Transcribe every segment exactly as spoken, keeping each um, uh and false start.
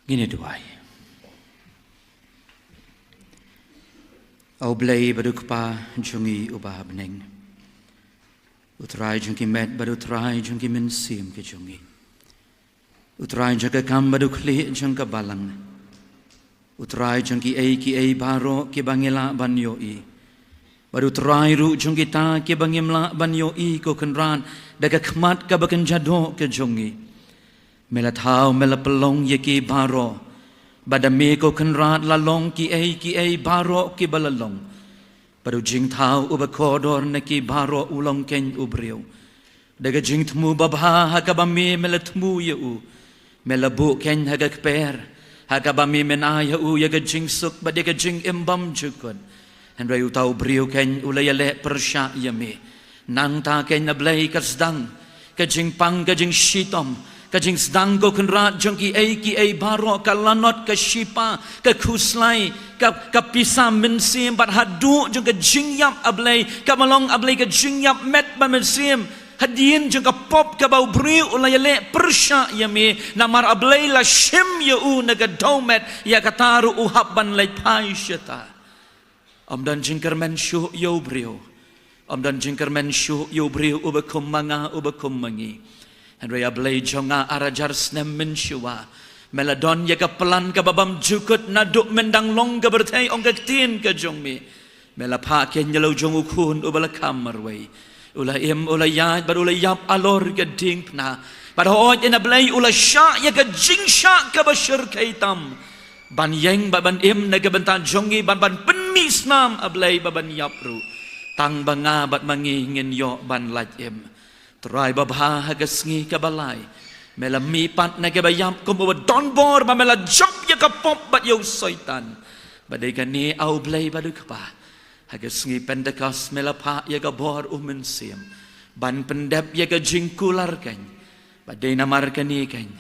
Ngin ïa duwai. A U Blei bad U Kpa jong ngi uba ha bneng, U Trai jong ki met bad U Trai jong ki mynsiem ki jong ngi, U Trai jong ka kam bad U Khlieh jong ka balang, U Trai jong kiei kiei baroh kiba ngi lah ban ïohi, bad U Trai ruh jong kita kiba ngim lah ban ïohi, ko Kynrad, da ka khmat kaba kynja doh ka jong ngi. Me la thaw, me la pynlong ïa ki baroh. Bad da me, ko Kynrad, la long kiei kiei baroh kiba la long. Bad u jingthaw uba kordor na ki baroh u long kein u briew. Da ka jingthmu babha ha kaba me, me la thmu ïa u, me la buh kein ha ka kper, ha kaba me, men ai ha u ïa ka jingsuk bad ïa ka jingim bymjukut. Hynrei uta u briew kein u la ïaleh pyrshah ïa me. Nangta kein, A Blei, ka sdang ka jingpang, ka jingshitom, ka jingsdang, ko Kynrad, jong kiei kiei baroh, ka lanot, ka shipa, ka khuslai, ka, ka pisa mynsiem, bad haduh jong ka jingïap, A Blei, kaba long, A Blei, ka jingïap met bad mynsiem. Hadien jong ka pop kaba u briew u la ïaleh pyrshah ïa me, namar, A Blei, la shim ïa u na ka dewmet, ïa kata ruh u hap ban leit phai shata. Ym don jingkyrmen shuh ïa u briew. Ym don jingkyrmen shuh ïa u briew uba kum ma nga, uba kum ma ngi. Hynrei, A Blei jong nga, ar hajar snem mynshuwa, me la don ïa ka plan kaba bymjukut naduh myndang long ka pyrthei, ong ka ktien ka jong me. Me la phah kein ïa la u jong u khun uba la kham marwei. U la im, u la ïaid, bad u la ïap halor ka diengphna. Bad hooid, A Blei, u la shah ïa ka jingshah kaba shyrkhei tam, ban ïeng bad ban im na ka bynta jong ngi, ban, ban pynmih snam, A Blei, bad ban ïap ruh, tang ba nga bad ma ngi ngin ïoh ban lait im. Trai babha, ha ka sngi kaba lai, me la mihpat na kiba ïap kum uba don bor, bad me la jop ïa ka pop bad ïa u Soitan. Bad dei kane, A Blei bad U Kpa, ha ka sngi Pentekost me la phah ïa ka bor U Mynsiem ban pyndep ïa ka jingkular kein. Bad dei namar kane kein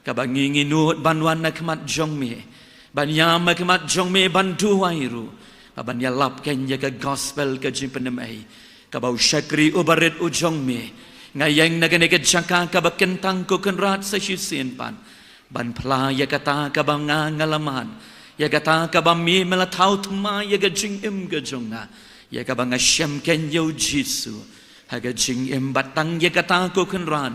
kaba ngi, ngi nud ban wan ha khmat jong me, ban ïam ha khmat jong me, ban duwai ruh, bad ban ïalap kein ïa ka gospel, ka jingpynim ei, kaba u shakri uba rit u jong me. Nga ïeng na kane ka jaka kaba kyntang, ko Kynrad, sa shisien pat, ban phla ïa kata kaba nga, nga la mad, ïa kata kaba me, me la thaw thymmai ïa ka jingim ka jong nga, ïa kaba nga shem kein ïa U Jisu ha ka jingim. Bad tang ïa kata, ko Kynrad,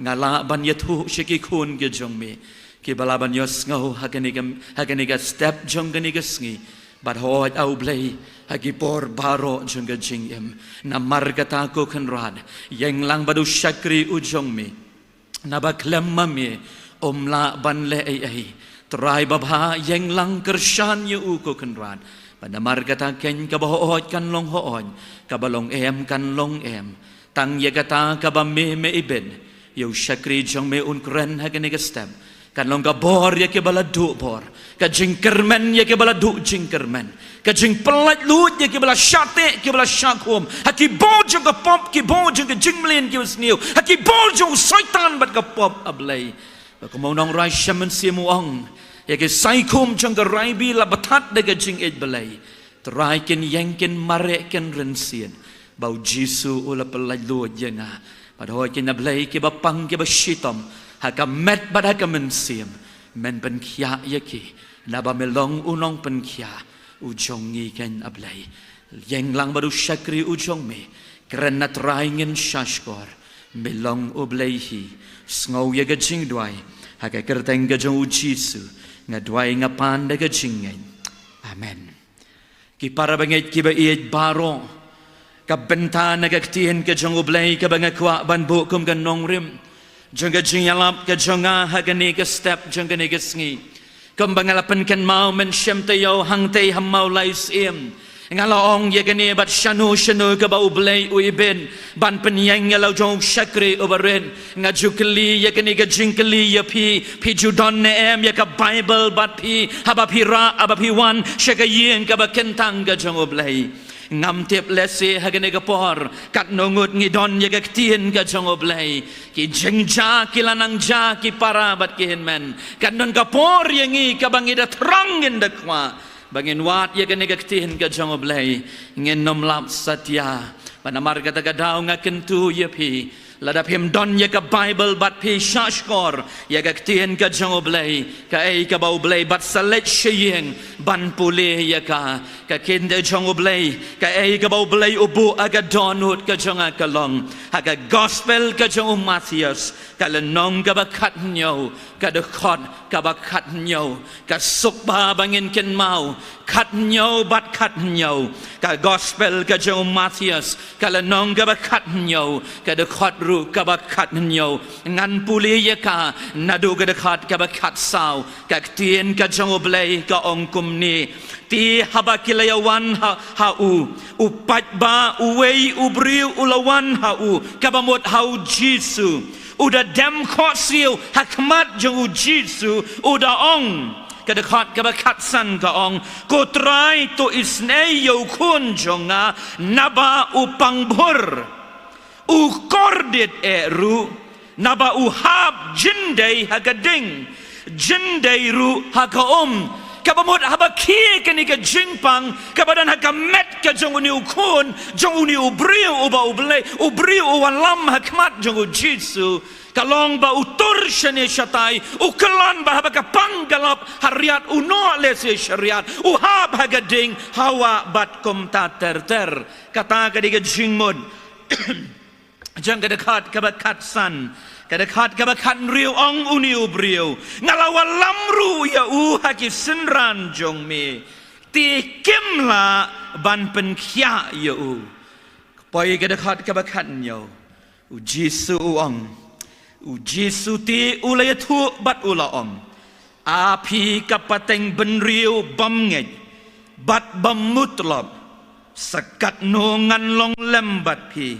nga lah ban ïathuh sha ki khun ki jong me, kiba lah ban ïohsngew ha kane ka, ha kane ka step jong kane ka sngi. Bad hooid, A Blei, ha ki por baroh jong ka jingim. Namar kata, ko Kynrad, ïeng lang bad u shakri u jong me. Naba khlem ma me, ym lah ban leh ei ei. Trai babha, ïeng lang, kyrshan ïa u, ko Kynrad. Bad namar kata kein, kaba hooid kan long hooid, kaba long em kan long em. Tang ïa kata kaba me, me ibit, ïa u shakri jong me un kren ha kane ka step, kan long ka bor ïa kiba la duh bor, ka jingkyrmen ïa kiba la duh jingkyrmen, ka jingpynlaitluid ïa kiba la shah teh, kiba la shah khum, ha ki bor jong ka pop, ki bor jong ka jingmlien kiba sniew, ha ki bor jong u Soitan bad ka pop, A Blei. Bad kumba u nongrwai Salm Mynsiem u ong, ïa ki saikhum jong ka raibi la bthat da ka jingïeit Blei. Trai, kin ïeng, kin mareh, kin rynsied, ba U Jisu u la pynlaitluid ïa nga. Bad hooid, kein, A Blei, kiba pang, kiba shitom ha ka met bad ha ka mynsiem, men pynkhiah ïa ki, naba me long u nongpynkhiah u jong ngi kein, A Blei. Ïeng lang bad u shakri u jong me. Kren, A Trai, ngin sngap shkor. Me long U Blei hi. Sngew ïa ka jingduwai, ha ka kyrteng ka jong U Jisu nga duwai, nga pan da ka jingngeit. Amen. Ki para bangeit kiba ïeit baroh, ka bynta na ka ktien ka jong U Blei kaba nga kwah ban buh kum ka nongrim jong ka jingïalap ka jong nga ha kane ka step jong kane ka sngi, kumba nga la pynkynmaw mynshem taïew hangtei ha maw lai syiem, nga la ong ïa kane, bad shano shano kaba U Blei u ibit ban pynïeng ïa la u jong u shakri uba rit, nga ju kylli ïa kane ka jingkylli ïa phi, phi ju don ne em ïa ka Baibl bad phi, haba phi rah, haba phi wan sha ka ïing kaba kyntang ka jong U Blei? Ngam tip lehse ha kane ka por katno ngut ngi don ïa ka ktien ka jong U Blei. Ki jingjia, ki la nang jia, ki para bad ki hynmen, kan don ka por ïa ngi kaba ngi da thrang, ngin da kwah ba ngin wad ïa kane ka ktien ka jong U Blei. Ngin nym lap satia. Bad namar kata ka daw nga kyntu ïa phi, Lada phim don ïa ka Baibl bad phi shahshkor ïa ka ktien ka jong U Blei, kaei kaba U Blei bat sa leit sha ïing ban pule ïa ka. Ka ktien ka jong U Blei, kaei kaba U Blei u buh ha ka dohnud ka jong nga ka long, ha ka Gospel ka jong u Mathaios, ka lynnong kaba khathynñiew, ka dkhot kaba khathynñiew, ka suk ba ba ngin kynmaw, khathynñiew bad khathynñiew. Ka Gospel ka jong u Mathaios, ka lynnong kaba khathynñiew, ka dkhot ruh kaba khathynñiew. Ngan pule ïa ka naduh ka dkhot kaba khatsaw. Ka ktien ka jong U Blei ka ong kumne: Te haba ki la ïawan ha, ha u, u paidbah, uwei u briew u la wan ha u, kaba mut ha U Jisu. U da dem khohsiew ha khmat jong U Jisu, u da ong, ka dkhot kaba khatsan ka ong: Ko Trai, to isynei ïa u khun jong nga naba u pang bhur, u kordit eh ruh, naba u hap jyndei ha ka ding, jyndei ruh ha ka um. Kaba mut haba khie kane ka jingpang kaba don ha ka met ka jong une u khun jong une u briew uba U Blei, u briew u wallam ha khmat jong U Jisu, ka long ba u tur shane shatai, u kyllon ba haba ka pang ka lap ha riat u noh lehse sha riat, u hap ha ka ding, ha wah bad kumta ter ter. Kata ka dei ka jingmut jong ka dkhot kaba khatsan. Ka dkhot kaba khathynriew ong une u briew: Nga la wallam ruh ïa u ha ki synran jong me, te kim lah ban pynkhiah ïa u. Poi ka dkhot kaba khathynñiew. U Jisu u ong, U Jisu te u la ïathuh bad u la ong: A phi ka pateng bynriew bymngeit bad bym mutlop, sa katno ngan long lem bad phi,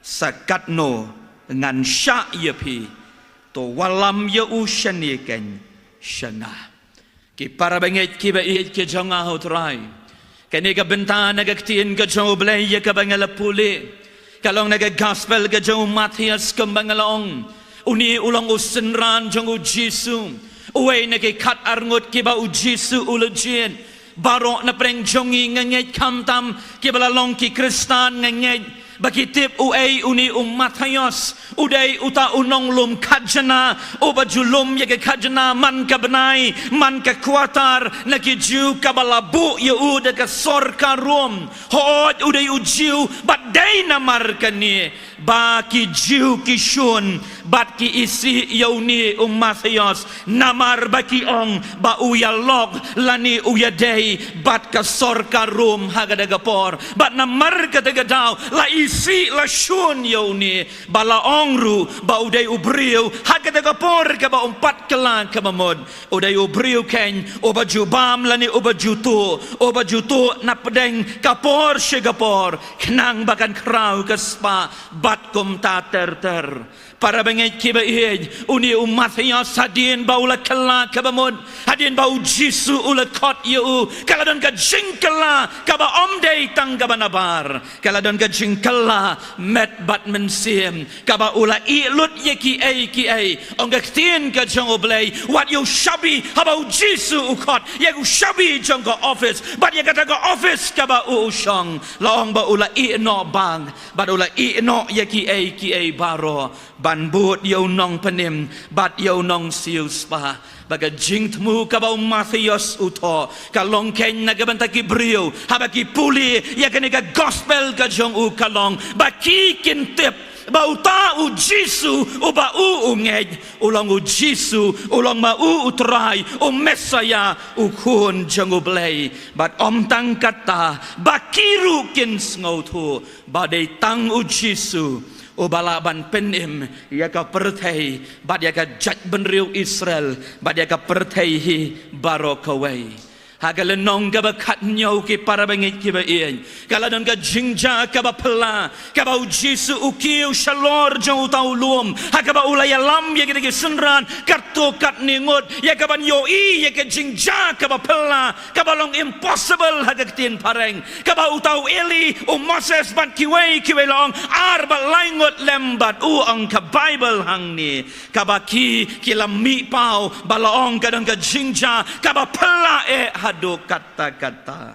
sa katno ngan shah ïa phi, to wallam ïa u shane keiñ sha nga. Ki para bangeit kiba ïeit ki jong nga ha U Trai, kane ka bynta na ka ktien ka jong U Blei ïa kaba nga la pule, ka long na ka Gospel ka jong u Mathaios kumba nga la ong. Une u long u synran jong U Jisu, uwei na ki khatar ngut kiba U Jisu u la jied. Baroh na pdeng jong ngi nga ngeit khamtam kiba la long ki Khristan nga ngeit ba ki tip uei une u Mathaios. U dei uta u nonglum khajna uba ju lum ïa ka khajna man ka bnai man ka quarter na ki Jiw kaba la buh ïa u da ka sorkar Rom. Hooid, u dei u Jiw bad dei namar kane ba ki Jiw ki shun bad ki isih ïa une u Mathaios, namar ba ki ong ba u ïalok lane u ïadei bad ka sorkar Rom ha kata ka por. Bad namar kata ka daw la isih la shun ïa une, ba la ong ruh ba u dei u briew ha kata ka por kaba um pat kylla kaba mut. U dei u briew keiñ uba ju bam lane uba ju tuh, uba ju tuh na pdeng ka por sha ka por, khnang ba kan khraw ka spah bad kumta ter ter. Para bangeit kiba ïeit, une u Mathaios hadien ba u la kylla kaba mut, hadien ba U Jisu u la khot ïa u, ka la don ka jingkylla kaba ym dei tang kaba nabar, ka la don ka jingkylla met bad mynsiem, kaba u la ïeh lut ïa kiei kiei. Ong ka ktien ka jong U Blei, wat ïa u shabi haba U Jisu u khot, ïa u shabi jong ka office bad ïa kata ka office kaba u u shong, la ong ba u la ïeh noh bag bad u la ïeh noh ïa kiei kiei baroh ban bud ïa u nongpynim bad ïa u nongsiewspah. Ba ka jingthmu kaba u Mathaios u thoh ka long keiñ na ka bynta ki briew haba ki pule ïa kane ka Gospel ka jong u, ka long ba ki kin tip ba uta U Jisu uba u u ngeit u long U Jisu, u long ma u U Trai, u Messaïah, u Khun jong U Blei. Bad ym tang kata, ba ki ruh kin sngewthuh ba dei tang U Jisu uba lah ban pynim ïa ka pyrthei bad ïa ka jaitbynriew Israel bad ïa ka pyrthei hi baroh kawei. Ha ka lynnong kaba khathynñiew, ki para bangeit kiba ïeit, ka la don ka jingjia kaba phylla kaba U Jisu u kiew shalor jong uta u lum, ha kaba u la ïalam ïa kita ki synran katto katne ngut, ïa kaban ïohi ïa ka jingjia kaba phylla kaba long impossible ha ka ktien phareng, kaba uta u Eli, u Moses bad kiwei kiwei la ong ar bad lai ngut lem bad u. Ong ka Baibl hangne, kaba ki ki la mih paw ba la ong ka don ka jingjia kaba phylla eh haduh katta katta.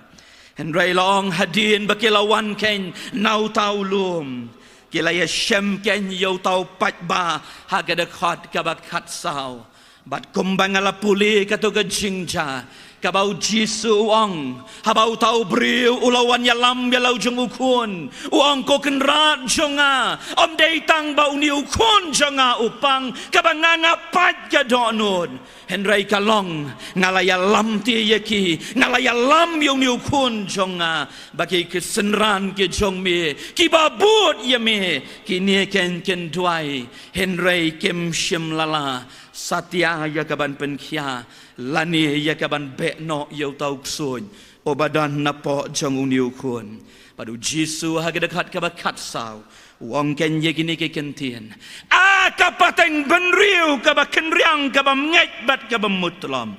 Hynrei la ong hadien ba ki la wan keiñ na uta u lum, Ki la ïa shem keiñ ïa uta u paidbah ha ka dkhot kaba khatsaw. Bad kumba nga la pule kato ka jingjia, kaba u Jisu u ong, haba uta u briew u la wan ïalam ïa la u jong u khun, u ong, "Ko Kynrad jong nga, ym dei tang ba une u khun jong nga u pang, kaba nga nga pait ka dohnud. Hynrei ka long, nga la ïalam te ïa ki, nga la ïalam ïa une u khun jong nga, ba ki, ki synran ki jong me, kiba bud ïa me, kine keiñ kin duwai, hynrei kim shym la lah satia ïa ka ban pynkhia, lane ïa ka ban beh noh ïa uta u ksuid uba don napoh jong une u khun." Bad u Jisu ha ka dkhot kaba khatsaw u ong keiñ ïa kine ki kyntien, "A ka pateng bynriew kaba kynriang, kaba ngeit bad kaba mutlop,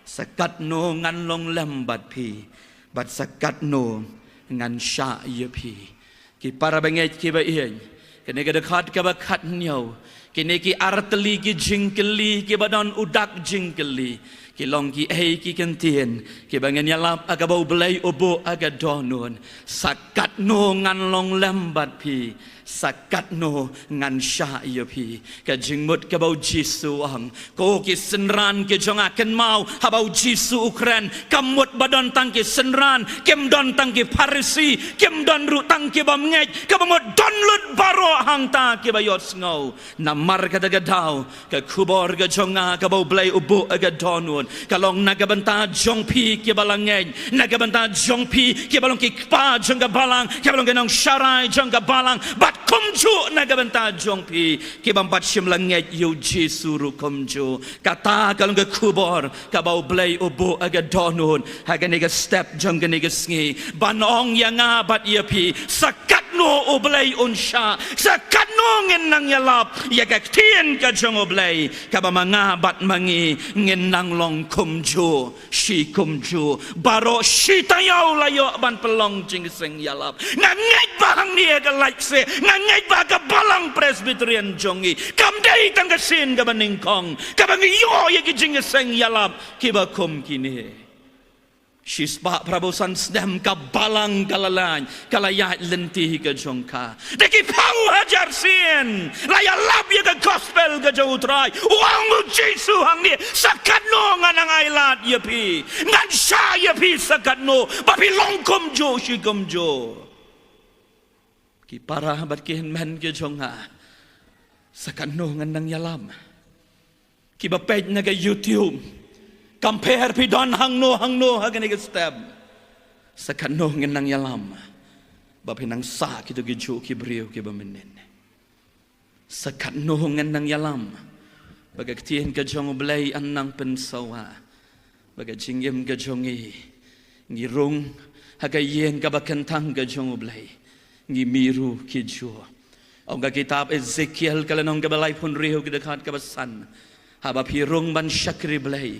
sa katno ngan long lem bad phi, bad sa katno ngan shah ïa phi." Ki para bangeit kiba ïeit, kane ka dkhot kaba khathynñiew, kine ki artylli ki jingkylli kiba don u dak jingkylli, ki long kiei ki kyntien kiba ngin ïalap ha kaba U Blei u buh ha ka dohnud, "Sa katno ngan long lem bad phi, sa katno ngan shah ïa phi." Ka jingmut kaba u Jisu u ong, "Ko ki synran ki jong nga," kynmaw, haba u Jisu u kren, kam mut ba don tang ki synran, kim don tang ki Pharisi, kim don ruh tang ki bym ngeit, kaba mut don lut baroh hangta kiba ïohsngew. Namar kata ka daw, ka khubor ka jong nga kaba U Blei u buh ha ka dohnud, ka long na ka bynta jong phi kiba la ngeit, na ka bynta jong phi kiba long ki kpa jong ka balang, kiba long ki nongsharai jong ka balang, bad kumjuh na ka bynta jong phi ki bym pat shym la ngeit ïa u Jisu ruh kumjuh. Kata ka long ka khubor kaba U Blei u buh ha ka dohnud ha kane ka step jong kane ka sngi, ban ong ïa nga bad ïa phi, sa katno U Blei un shah, sa katno ngin nang ïalap ïa ka ktien ka jong U Blei, kaba ma nga bad ma ngi ngin nang long kumjuh shi kumjuh. Baroh shi taïew la ïoh ban pynlong jingïaseng ïalap. Nga ngeit ba hangne ha ka Laitse, nga ngeit ba ha ka Balang Presbyterian jong ngi, kam dei tang ka sien kaba nyngkong kaba ngi ïoh ïa ki jingïaseng ïalap kiba kum kine. Shispah phra phew san snem ka Balang ka la lait, ka la ïaid lynti ka jong ka da ki phew hajar sien. La ïalap ïa ka gospel ka jong U Trai. U ong u Jisu hangne, sa katno ngan nang ailad ïa phi, ngan shah ïa phi sa katno, ba phi long kumjuh shi kumjuh. Ki para bad ki hynmen ki jong nga, sa katno ngan nang ïalap? Kiba peit na ka YouTube, kam pher phi don hangno hangno ha kane ka step, sa katno ngan nang ïalap ba phin nang sah kito kijuh ki briew kiba mynnin? Sa katno ngan nang ïalap ba ka ktien ka jong U Blei yn nang pynsawa, ba ka jingim ka jong ngi, ngi rung ha ka ïing kaba kyntang ka jong U Blei, ngi mih ruh kijuh? Ong ka kitab Ezekiel ka lynnong kaba laiphew hynriew, ka dkhot kaba san, haba phi rung ban shakri Blei,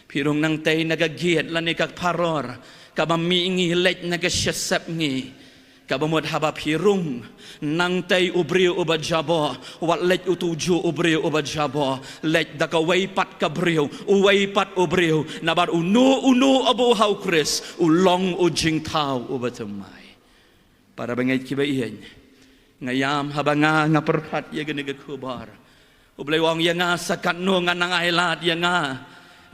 phi rung nangtei na ka gate lane ka pharor kaba mih ngi leit na ka shasep ngi. Kaba mut haba phi rung nangtei u briew uba jaboh, wat leit utu juh u briew uba jaboh, leit da kawei pat ka briew, uwei pat u briew, namar uno uno uba ha U Khrist u long u jingthaw uba thymmai. Para bangeit kiba ïeit, nga ïam haba nga, nga pyrkhat ïa kane ka khubor. U Blei u ong ïa nga, sa katno ngan nang ailad ïa nga?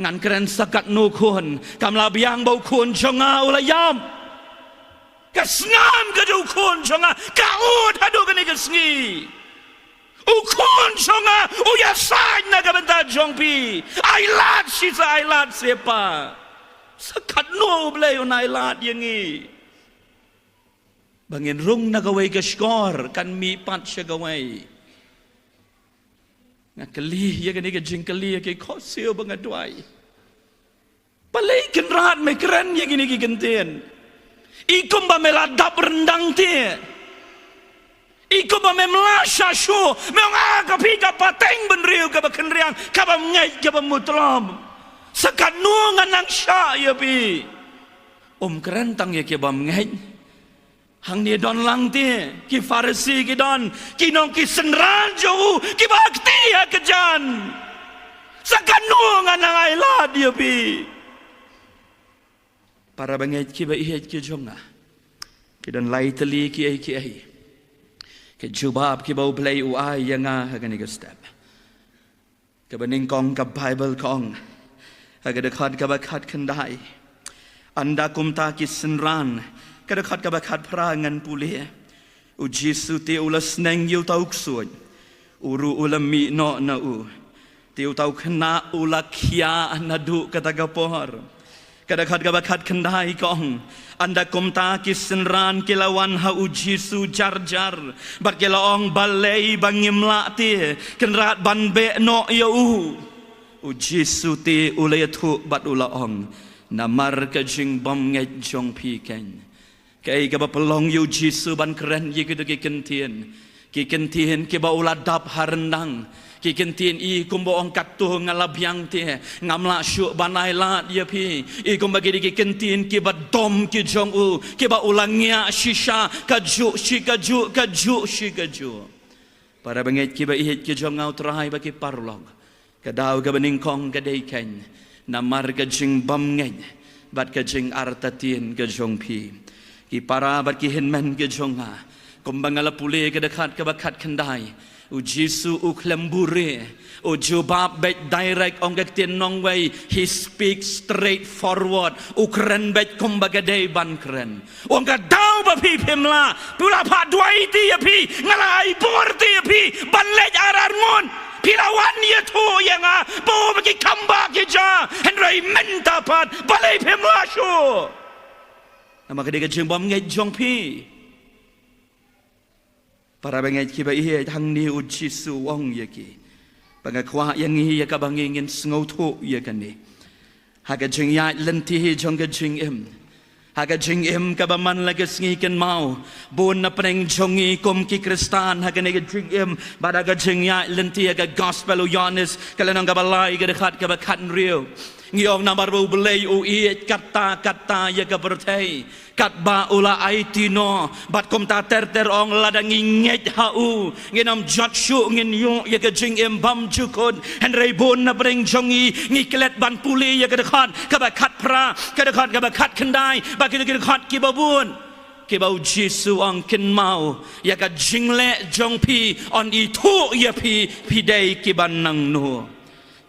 Ngan kren sa katno khun? Kam lah biang ba u khun jong nga u la ïap. Ka snam ka jong u khun jong nga ka ud haduh kane ka sngi. U khun jong nga u ïasaid na ka bynta jong phi. Ailad shi sa, ailad shi pa. Sa katno U Blei un ailad ïa ngi? Ba ngin rung na kawei ka shkor, kan mih pat sha kawei. Nga kylli ïa kane ka jingkylli ïa ki khohsiew ba nga duwai. Balei Kynrad me kren ïa kine ki kyntien? I kumba me la dap ryndang te, i kumba mem lah shah shuh, me ong, ah, ka phi ka pateng bynriew kaba kynriang, kaba ngeit, kaba mutlop. Sa katno ngan nang shah ïa phi? Um kren tang ïa ki bym ngeit. Hangne don lang te ki Pharisi, ki don ki nong ki synran jong u kiba kti ha ka jan. Sa katno ngan nang ailad ïa phi? Para bangeit kiba ïeit ki jong nga, ki don lai tylli kiei kiei. Ka jubab kaba U Blei u ai ïa nga ha kane ka step. Kaba nyngkong ka Baibl ka ong ha ka dkhot kaba khatkhyndai, ynda kumta ki synran, ka dkhot kaba khatphra ngan pule. U Jisu te u la sneng ïa uta u ksuid, u ruh u la mih noh na u. Te uta u khynnah u la khia naduh kata ka por. Ka dkhot kaba khatkhyndai ka ong, ynda kumta ki synran ki la wan ha U Jisu jar jar, bad ki la ong, balei ba ngim lah te, Kynrad, ban beh noh ïa u? U Jisu te u la ïathuh bad u la ong, namar ka jingbymngeit jong phi keiñ. Kaei kaba pynlong ïa U Jisu ban kren ïa kito ki kyntien? Ki kyntien kiba u la dap ha ryndang. Ki kyntien, i kumba ong, katto nga la biang te, ngam lah shuh ban ai lad ïa phi. I kumba ki dei ki kyntien kiba dom ki jong u, kiba u la ngiah shisha, kajuh shi kajuh, kajuh shi kajuh. Para bangeit kiba ïeit ki jong nga U Trai bad ki paralok, ka daw kaba nyngkong ka dei keiñ namar ka jingbymngeit bad ka jingartatien ka jong phi. Ki para bad ki hynmen ki jong nga, kumba nga la pule ka dkhot kaba khatkhyndai, U Jisu u khlem buhrieh, u jubab beit direct, ong ka ktien nongwei, he speaks straightforward, u kren beit kumba ka dei ban kren. U ong, ka daw ba phi phim lah, phi lah phah duwai te ïa phi, nga la ai bor te ïa phi ban leit ar ar ngut. Phi la wan ïathuh ïa nga ba u ba ki kam ba ki ja, hynrei mynta pat balei phim lah shuh? Namar ka dei ka jingbymngeit jong phi. Para bangeit kiba ïeit, hangne U Jisu u ong ïa ki ba nga kwah ïa ngi, ïa kaba ngi ngin sngewthuh ïa kane. Ha ka jingïaid lynti jong ka jingim, ha ka jingim kaba man la ka sngi kynmaw, bun na pdeng jong ngi kum ki Khristan ha kane ka jingim, bad ha ka jingïaid lynti ha ka Gospel u Ïoannis, ka lynnong kaba lai, ka dkhot kaba khathynriew, ngi ong, namar ba U Blei u ïeit katta katta ïa ka pyrthei, katba u la aiti noh. Bad kumta ter ter ong, lada ngi ngeit ha u, ngin ym jot shuh, ngin ïoh ïa ka jingim bymjukut. Hynrei bun na pdeng jong ngi, ngi klet ban pule ïa ka dkhot kaba khatphra, ka dkhot kaba khatkhyndai, bad kita ki dkhot kiba bun, kiba U Jisu u ong, kynmaw ïa ka jingleh jong phi, yn ithuh ïa phi, phi dei kiba nangno.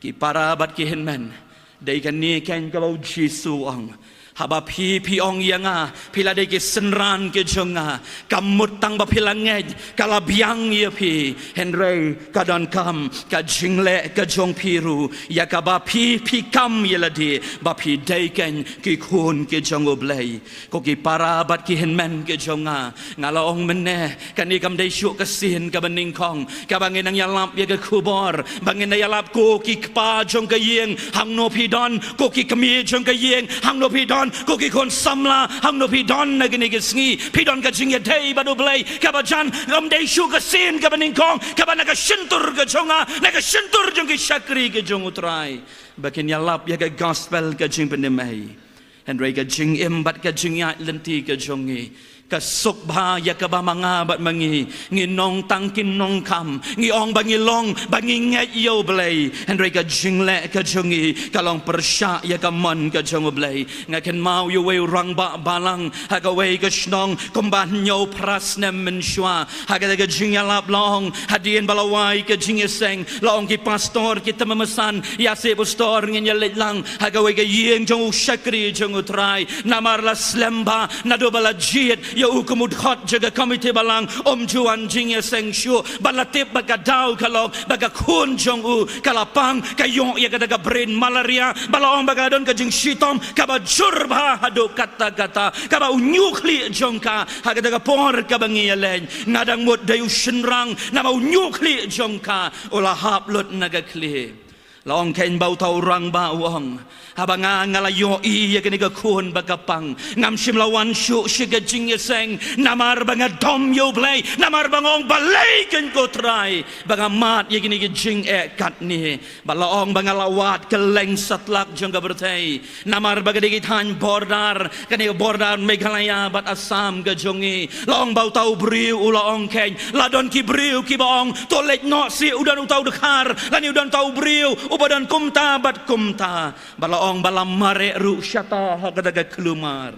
Ki para bad ki hynmen, dei kane keiñ kaba U Jisu u ong. Haba phi, phi ong ïa nga, phi la dei ki synran ki jong nga, kam mut tang ba phi la ngeit, ka la biang ïa phi, hynrei ka donkam ka jingleh ka jong phi ruh ïa kaba phi, phi kam ïa lade ba phi dei keiñ ki khun ki jong U Blei. Ko ki para bad ki hynmen ki jong nga, nga la ong mynne, kane kam dei shuh ka sien kaba nyngkong kaba ngin nang ïalap ïa ka khubor, ba ngin nang ïalap, ko ki kpa jong ka ïing, hangno phi don? Ko ki kmie jong ka ïing, hangno phi don? Ko ki khun samla, hangno phi don na kine ki sngi? Phi don ka jingïadei bad U Blei? Kaba jan, kam dei shuh ka sien kaba nyngkong kaba na ka shyntur ka jong nga, na ka shyntur jong ki shakri ki jong U Trai, ba kin ïalap ïa ka gospel ka jingpynim ei. Hynrei ka jingim bad ka jingïaid lynti ka jong ngi, ka suk bha ïa kaba ma nga bad ma ngi ngi nongtang ki nongkam, ngi ong ba ngi long, ba ngi ngeit ïa U Blei, hynrei ka jingleh ka jong ngi ka long pyrshah ïa ka mon ka jong U Blei. Nga kynmaw ïa uwei u rangbah balang ha kawei ka shnong kumba hynñiew phra snem mynshuwa. Ha kata ka jingïalap la ong, hadien ba la wai ka jingïaseng, la ong, ki pastor ki tymmen basan, ïa se pastor, ngin ïa leit lang ha kawei ka ïing jong u shakri jong U Trai. Namar la slem bha naduh ba la jied ïa u kum u dkhot jong ka komiti balang, um ju wan jingïaseng shuh, ba la tip ba ka daw ka long ba ka khun jong u ka la pang, ka ïoh ïa kata ka brain malaria, ba la ong ba ka don ka jingshitom kaba jur bha haduh katta katta, kaba u ñiuhkhlieh jong ka ha kata ka por kaba ngi ïaleit, nga dang mut dei u shynrang, namar u ñiuhkhlieh jong ka u la hap lut na ka khlieh. La ong keiñ ba uta u rangbah u ong, haba nga, nga la ïohi ïa kane ka khun ba ka pang, ngam shym la wan shuh sha ka jingïaseng, namar ba nga dom ïa U Blei, namar ba nga ong, balei keiñ ko Trai ba nga mad ïa kine ki jingeh katne. Ba la ong ba nga la wad kylleng satlak jong ka pyrthei, namar ba ka dei ki thaiñ border, kane ka border Meghalaya bad Assam ka jong ngi. La ong ba uta u briew u la ong keiñ, la don ki briew kiba ong, to leit noh seh, u don uta u dkhar, lane u don uta u briew uba don kumta bad kumta. Ba la ong ba la mareh ruh shata ha kata ka khlumar.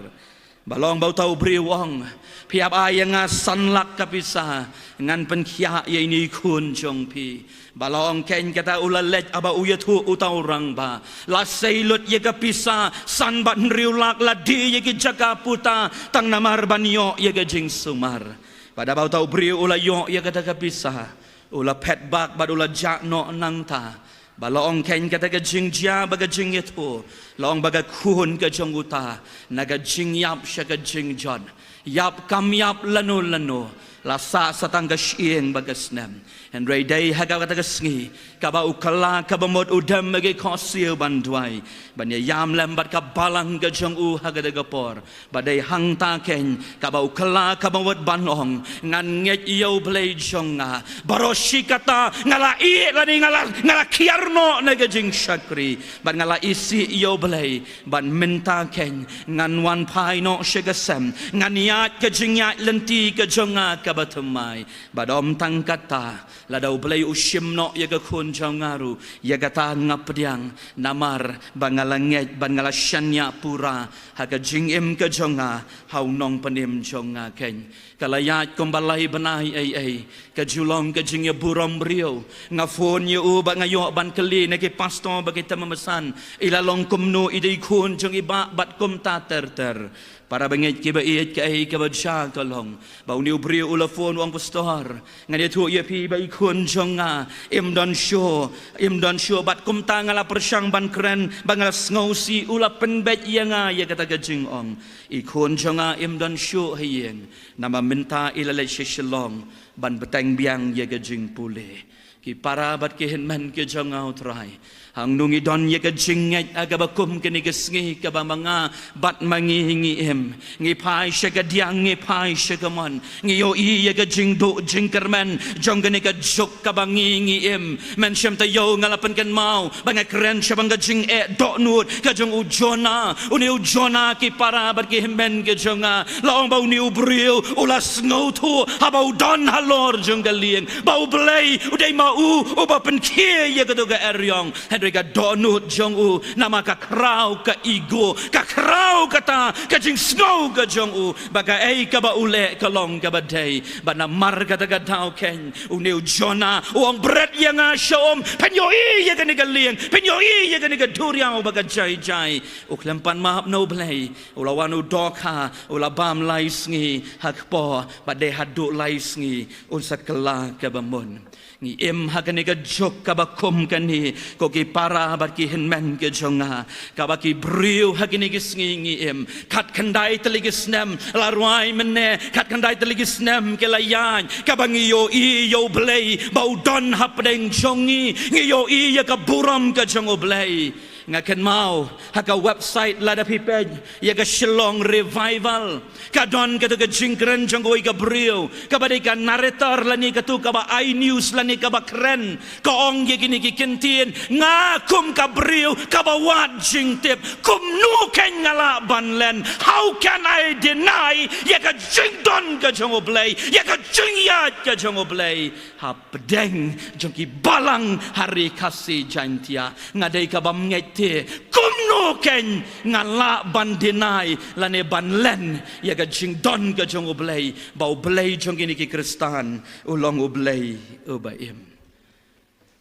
Ba long ba uta u briew u ong, phi hap ai ïa nga san lak ka pisa, ngan pynkhiah ïa ine i khun jong phi. Ba la ong keiñ kata u la leit, haba u ïathuh uta u rangbah, la sei lut ïa ka pisa san bad hynriew lak, la die ïa ki jaka puta tang namar ban ïoh ïa ka jingsumar. Bad haba uta u briew u la ïoh ïa kata ka pisa, u la phet bak bad u la jah noh nangta. Ba la ong keiñ kata ka jingjia bad ka jingïathuh, la ong ba ka khun ka jong uta, na ka jingïap sha ka jingjot, ïap kam ïap lano lano, la sah sa tang ka shyieng bad ka snem. Hynrei dei ha kata ka sngi kaba u kylla kaba mut u dem ha ki khohsiew ban duwai, ban ïaïam lem bad ka balang ka jong u ha kata ka por. Ba dei hangta keiñ kaba u kylla kaba mut ban ong, ngan ngeit ïa U Blei jong nga. Baroh shi katta nga la ïeh lane nga la, nga la khiar noh na ka jingshakri, bad nga la isih ïa U Blei. Bad mynta keiñ ngan wan phai noh sha ka sem, ngan ïaid ka jingïaid lynti ka jong nga kaba thymmai. Bad ym tang kata, lada U Blei u shim noh ïa ka khun jong nga ruh, ïa kata nga pdiang, namar ba nga la ngeit bad nga la shaniah pura ha ka jingim ka jong nga ha U Nongpynim jong nga keiñ. Ka la ïaid kumba lai bnai ei ei, ka ju long ka jingïaburom briew. Nga phone ïa u bad nga ïoh ban kylli na ki pastor bad ki tymmen basan, i la long kumno, i dei khun jong i bah bad kumta ter ter. Para bangeit kiba ïeit, kaei kaba jia ka long ba une u briew u la phone u ong, pastor, ngan ïathuh ïa phi ba i khun jong nga im don shuh, im don shuh, bad kumta nga la pyrshang ban kren, ba nga la sngewsih, u la pynbeit ïa nga ïa kata ka jingong, i khun jong nga im don shuh ha ïing, namar mynta i la leit sha Shillong ban bteng biang ïa ka jingpule. Ki para bad ki hynmen ki jong nga, U Trai, hangno ngi don ïa ka jingngeit ha kaba kum kane ka sngi kaba ma nga bad ma ngi ngi im? Ngi phai sha kadiang, ngi phai sha kamon, ngi ïohi ïa ka jingduh jingkyrmen jong kane ka juk kaba ngi ngi im. Mynshem taïew nga la pynkynmaw ba nga kren shaphang ka jingeh dohnud ka jong u Jonah. Une u Jonah, ki para bad ki hynmen ki jong nga, la ong ba une u briew u la sngewthuh haba u don halor jong ka lieng ba U Blei u dei ma u uba pynkhie ïa kato ka eriong. Hynrei ka dohnud jong u, namar ka khraw ka ego, ka khraw kata ka jingsngew ka jong u ba kaei kaba u leh ka long kaba dei. Bad namar kata ka daw keiñ une u Jonah u ong, bret ïa nga sha um, phin ïohi ïa kane ka lieng, phin ïohi ïa kane ka duriaw ba ka jai jai. U khlem pan map na U Blei, u la wan u dohkha, u la bam lai sngi ha kpoh, bad dei haduh lai sngi un sa kylla kaba mut. Ngi im ha kane ka juk kaba kum kane, ko ki para bad ki hynmen ki jong nga, kaba ki briew ha kine ki sngi ngi im. Khatkhyndai tylli ki snem la rwai mynne, khatkhyndai tylli ki snem ki la ïaid, kaba ngi ïohi ïa U Blei ba u don hapdeng jong ngi, ngi ïohi ïa ka burom ka jong U Blei. Nga kynmaw ha ka website, lada phi peit ïa ka Shillong Revival, ka don kato ka jingkren jong kawei ka briew kaba dei ka narrator lane kato kaba ai news lane kaba kren. Ka ong ïa kine ki kyntien, nga kum ka briew kaba wad jingtip, kumno keiñ nga lah ban len? How can I deny ïa ka jingdon ka jong U Blei, ïa ka jingïaid ka jong U Blei hapdeng jong ki balang ha Ri Khasi Jaintia? Nga dei kabym ngeit te, kumno keiñ nga lah ban deny lane ban len ïa ka jingdon ka jong U Blei, ba U Blei jong kine ki Khristan u long U Blei uba im.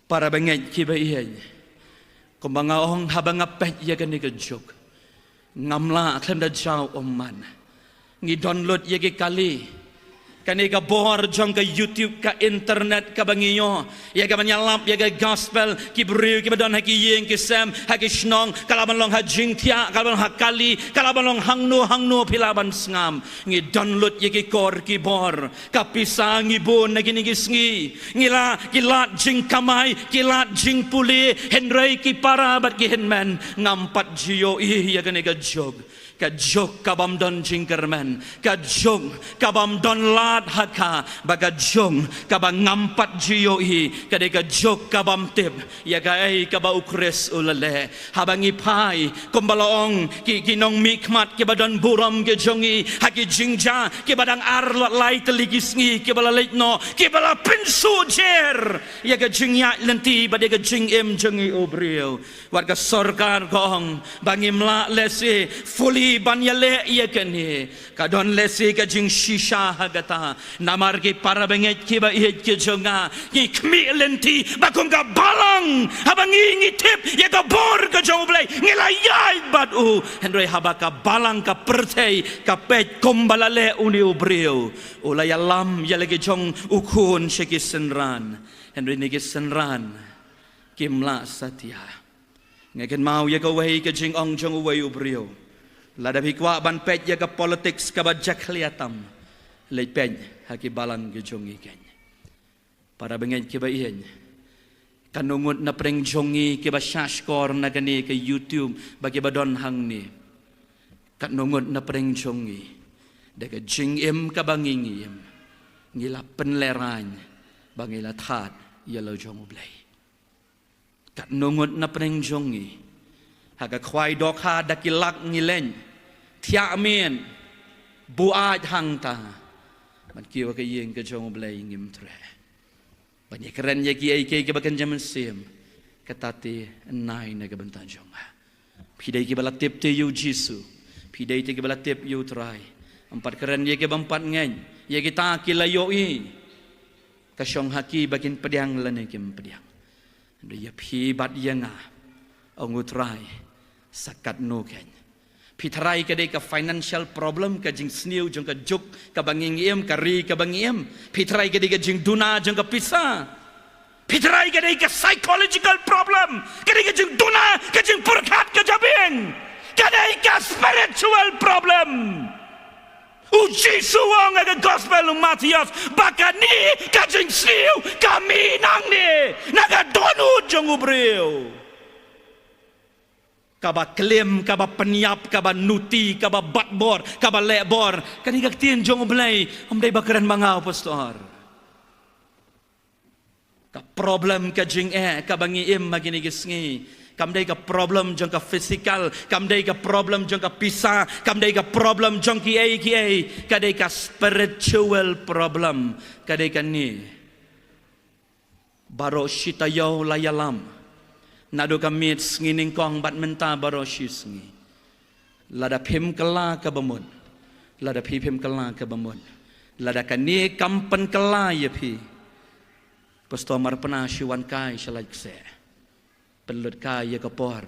Para bangeit kiba ïeit, kumba nga ong, haba nga peit ïa kane ka juk, ngam lah khlem da jaw ummat. Ngi don lut ïa ki kali. Kane ka bor jong ka YouTube, ka internet, kaba ngi ïoh ïa kaban ïalap ïa ka gospel, ki briew kiba don ha ki ïing ki sem, ha ki shnong, ka lah ban long ha jingthiah, ka lah ban long ha kali, ka lah ban long hangno hangno phi lah ban sngap. Ngi don lut ïa ki kor ki bor. Ka pisa ngi bun na kine ki sngi. Ngi la, ki lad jingkamai, ki lad jingpule, hynrei ki para bad ki hynmen, ngam pat ju ïohi ïa kane ka juk. Ka juk kabym don jingkyrmen, ka juk kabym don lad ha ka, bad ka juk kaba ngam pat ju ïohi, ka dei ka juk kabym tip ïa kaei kaba U Khrist u la leh. Haba ngi phai, kumba la ong, ki, ki nongmihkhmat kiba don burom ki jong ngi, ha ki jingjia kiba dang ar la lai tylli ki sngi kiba la leit noh, kiba la pynsuh jer ïa ka jingïaid lynti bad ïa ka jingim jong ngi u briew. Wat ka sorkar ka ong ba ngim lah lehse fully Ban ïaleh ïa kane, ka don lehse ka jingshisha ha kata. Namar ki para bangeit kiba ïeit ki jong nga, ngi khmih lynti ba kum ka balang, haba ngi, ngi tip ïa ka bor ka jong U Blei, ngi la ïaid bad u. Hynrei haba ka balang, ka pyrthei ka peit kumba la leh une u briew, u la ïalam ïa la ki jong u khun sha ki synran. Hynrei ne ki synran kim lah satia. Nga kynmaw ïa kawei ka jingong jong uwei u briew. Lada phi kwah ban peit ïa ka politics kaba jakhlia tam, leit peit ha ki balang ki jong ngi keiñ. Para bangeit kiba ïeit, katno ngut na pdeng jong ngi kiba shahshkor na kane ka YouTube ba kiba don hangne? Katno ngut na pdeng jong ngi, da ka jingim kaba ngi, ngi im, ngi la pynlehraiñ ba ngi la thad ïa la jong U Blei? Katno ngut na pdeng jong ngi, ha ka khwai dohkha da ki lak ngi leit, thiah miet, buaid hangta, ban kiew ha ka ïing ka jong U Blei ngim treh? Ban ïakren ïa kiei kiei kiba kynja mynsiem, kata te nai na ka bynta jong nga. Phi dei kiba la tip te ïa U Jisu, phi dei te kiba la tip ïa U Trai. Ym pat kren ïa kiba ym pat ngeit, ïa kita ki la ïohi. Ka shong ha ki ba kin pdiang lane kim pdiang. Hynrei ïa phi bad ïa nga, ong U Trai, sa katno keiñ? Phi tharai ka dei ka financial problem, ka jingsniew jong ka juk kaba ngi, ngi im, ka ri kaba ngi im? Phi tharai ka dei ka jingduna jong ka pisa? Phi tharai ka dei ka psychological problem, ka dei ka jingduna, ka jingpyrkhat ka jabieng? Ka dei ka spiritual problem. U Jisu u ong ha ka Gospel u Mathaios ba kane ka jingsniew ka mih nangne na ka dohnud jong u briew. Kaba klim, kaba pynïap, kaba nuti, kaba bat bor, kaba leh bor. Kane ka ktien jong U Blei, ym dei ba kren ma nga, u pastor. Ka problem ka jingeh kaba ngi im ha kine ki sngi, kam dei ka problem jong ka physical, kam dei ka problem jong ka pisa, kam dei ka problem jong kiei kiei, ka dei ka spiritual problem, ka dei kane. Baroh shi taïew la ïalam, naduh ka miet sngi nyngkong bad mynta baroh shi sngi. Lada phim kylla kaba mut, lada phi phim kylla kaba mut, lada kane kam pynkylla ïa phi, pastor Marpna, shu wan kai sha lait kseh. Pynlut kai ïa ka por.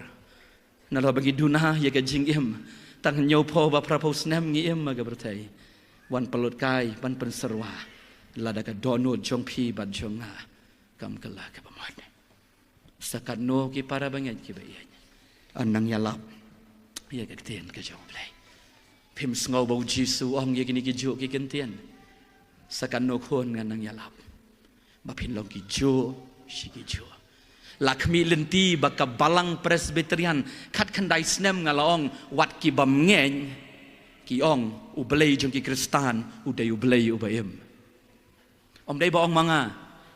Nalor ba ngi duna ïa ka jingim, tang hynñiewphew ba phraphew snem ngi im ha ka pyrthei. Wan pynlut kai ban pynsyrwa, lada ka dohnud jong phi bad jong nga kam kylla kaba mut. Sa katno ki para bangeit kiba ïeit, yn nang ïalap ïa ka ktien ka jong U Blei. Phim sngew ba U Jisu u ong ïa kine kijuh ki ktien? Sa katno khun ngan nang ïalap ba phin long kijuh shi kijuh? La khmih lynti ba ka balang Presbyterian, khatkhyndai snem nga la ong, wat ki bym ngeit, ki ong U Blei jong ki Khristan u dei U Blei uba im. Ym dei ba ong ma nga,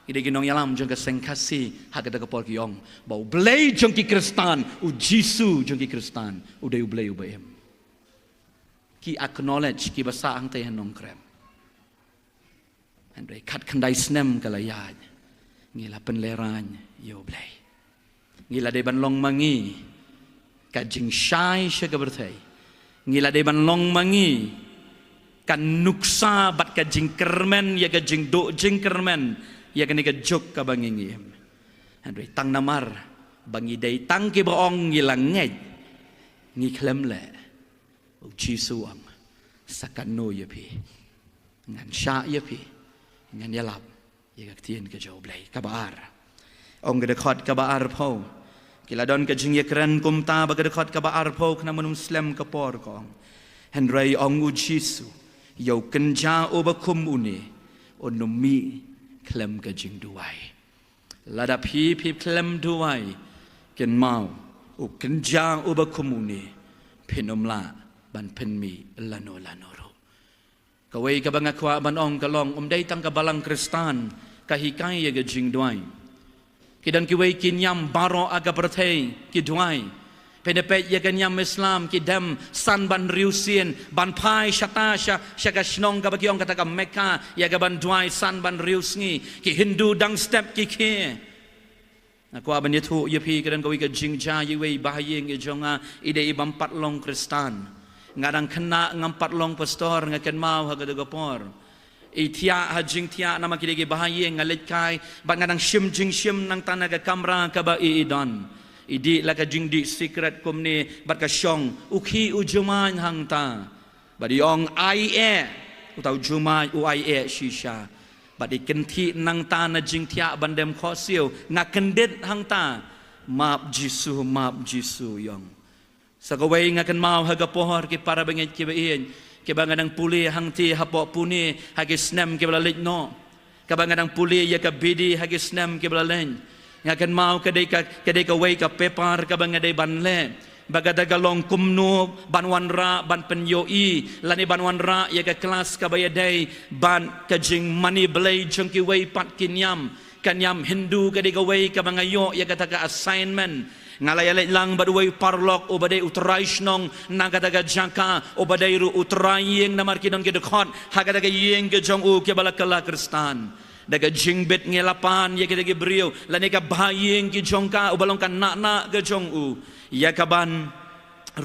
ki dei ki nongïalam jong ka seng Khasi ha kata ka por ki ong ba U Blei jong ki Khristan, U Jisu jong ki Khristan u dei U Blei uba im. Ki acknowledge, kiba sah hangtei ha Nongkrem. Hynrei khatkhyndai snem ka la ïaid, ngi la pynlehraiñ ïa U Blei. Ngi la dei ban long ma ngi ka jingshai sha ka pyrthei. Ngi la dei ban long ma ngi ka nuksa bad ka jingkyrmen ïa ka jingduh jingkyrmen ïa kane ka juk kaba ngi, ngi im. Hynrei tang namar ba ngi dei tang kiba ong ngi la ngeit, ngi khlem leh. U Jisu u ong, sa katno ïa phi? Ngan shah ïa phi, ngan ïalap ïa ka ktien ka jong U Blei. Kaba ar, ong ka dkhot kaba arphew. Ki la don ka jingïakren kumta ba ka dkhot kaba arphew khnang ban ym slem ka por, ka ong, hynrei ong U Jisu, ïa u kynja uba kum une, un ym mih khlem ka jingduwai. Lada phi, phi khlem duwai, kynmaw, u kynja uba kum une phin ym lah ban pynmih lano lano ruh. Kawei kaba nga kwah ban ong ka long, ym dei tang ka balang Khristan ka hikai ïa ka jingduwai. Ki don kiwei ki niam baroh ha ka pyrthei ki duwai. Pynpeit ïa ka niam Islam, ki dem san ban riewsien ban phai shata sha, sha ka shnong kaba ki ong kata ka Mecca, ïa ka ban duwai san ban riewsngi. Ki Hindu dang step ki khie. Nga kwah ban ïathuh ïa phi, ka don kawei ka jingjia ïa iwei i bahaïing i jong nga, i dei i bym pat long Khristan. Nga dang khynnah ngam pat long pastor, nga kynmaw ha kata ka por. I thiah ha jingthiah namar ki dei ki bahaïing, nga leit kai, bad nga dang shim jingshim nangta na ka kamra kaba i i don. I dih la ka jingdih sikret kumne, bad ka shong, u khih u jumai hangta. Bad i ong ai eh, uta u jumai u ai eh shisha. Bad i kynthih nangta na jingthiah ban dem khohsiew, nga kyndit hangta, map Jisu, map Jisu i ong. Sa kawei nga kynmaw ha ka por ki para bangeit kiba ïeit, kiba nga dang pule hangtei hapoh Pune ha ki snem kiba la leit noh. Kaba nga dang pule ïa ka B D ha ki snem kiba la leit. Nga kynmaw ka dei ka, ka dei kawei ka paper kaba nga dei ban leh. Ba kata ka long kumno ban wanrah, ban pynïohi, lane ban wanrah ïa ka klas kaba ïadei bad ka jingmane blei jong kiwei pat ki niam. Ka niam Hindu ka dei kawei kaba nga ïoh ïa kata ka assignment. Nga la ïaleit lang bad uwei u paralok uba dei u trai shnong na kata ka jaka, uba dei ruh u trai ïing namar ki don ki dkhot ha kata ka ïing ka jong u kiba la kylla Khristan. Da ka jingbit ngi la pan ïa kita ki briew, lane ka bahaïing ki jong ka, uba long ka nahnah ka jong u, ïa kaban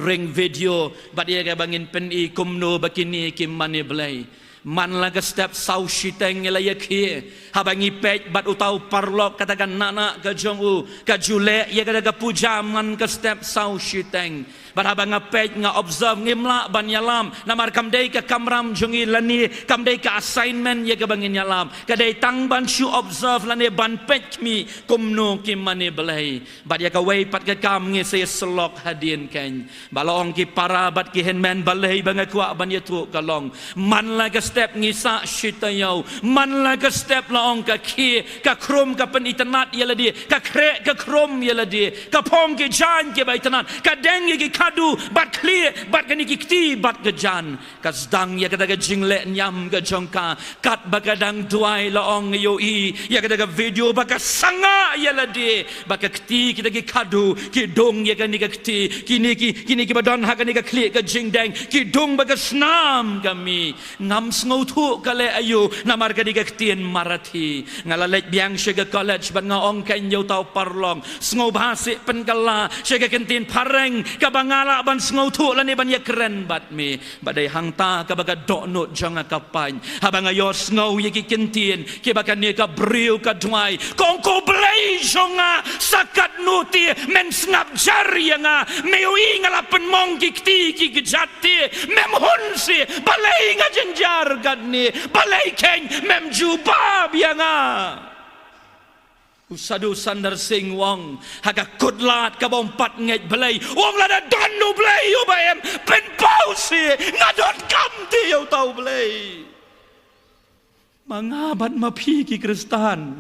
ring video, bad ïa kaba ngin pyni kumno ba kine ki mane blei. Man la ka step saw shiteng ngi la ïakhih, haba ngi peit bad uta u paralok kata ka nahnah ka jong u ka ju leh ïa kata ka puja man ka step saw shiteng. Bad haba nga peit, nga observe, ngim lah ban ïalam, namar kam dei ka kamram jong ngi lane kam dei ka assignment ïa kaba ngin ïalam. Ka dei tang ban shu observe lane ban peit khmih kumno ki mane blei. Bad ïa kawei pat ka kam ngi sa ïasyllok hadien keiñ. Ba la ong ki para bad ki hynmen, balei ba nga kwah ban ïathuh ka long, man la ka step ngi sah shi taïew, man la ka step la ong ka khie, ka khrum ka pynitynnad ïa lade, ka khreh ka khrum ïa lade, ka phong ki jaiñ kiba itynnad, ka deng ïa ki khadduh, bad khlieh, bad kane ki kti, bad ka jan. Ka sdang ïa kata ka jingleh niam ka jong ka, katba ka dang duwai la ong ïohi ïa kata ka video ba ka sangah ïa lade, ba ka kti kita ki khadduh ki dung ïa kane ka kti, kine ki, kine kiba don ha kane ka khlieh ka jingdeng ki dung ba ka snam ka mih. Ngam sngewthuh ka leh aïu, namar ka dei ka ktien Marathi. Nga la leit biang sha ka college bad nga ong keiñ ïa uta u paralok, sngewbha seh pynkylla sha ka ktien phareng kaba nga lah ban sngewthuh lane ban ïakren bad me. Ba dei hangta kaba ka dohnud jong nga ka pait, haba nga ïohsngew ïa ki ktien kiba kane ka briew ka duwai, ka ong, ko Blei jong nga, sa katno te men sngap jar ïa nga, me ïohi nga la pynmong ki kti ki kjat te, mem hun seh, balei nga jynjar katne, balei keiñ mem jubab ïa nga. U Sadhu Sundar Singh u ong, ha ka kut lad kaba ym pat ngeit Blei, u ong, lada don U Blei uba im, pynpaw seh, nga donkam te ïa uta U Blei. Ma nga bad ma phi ki Khristan,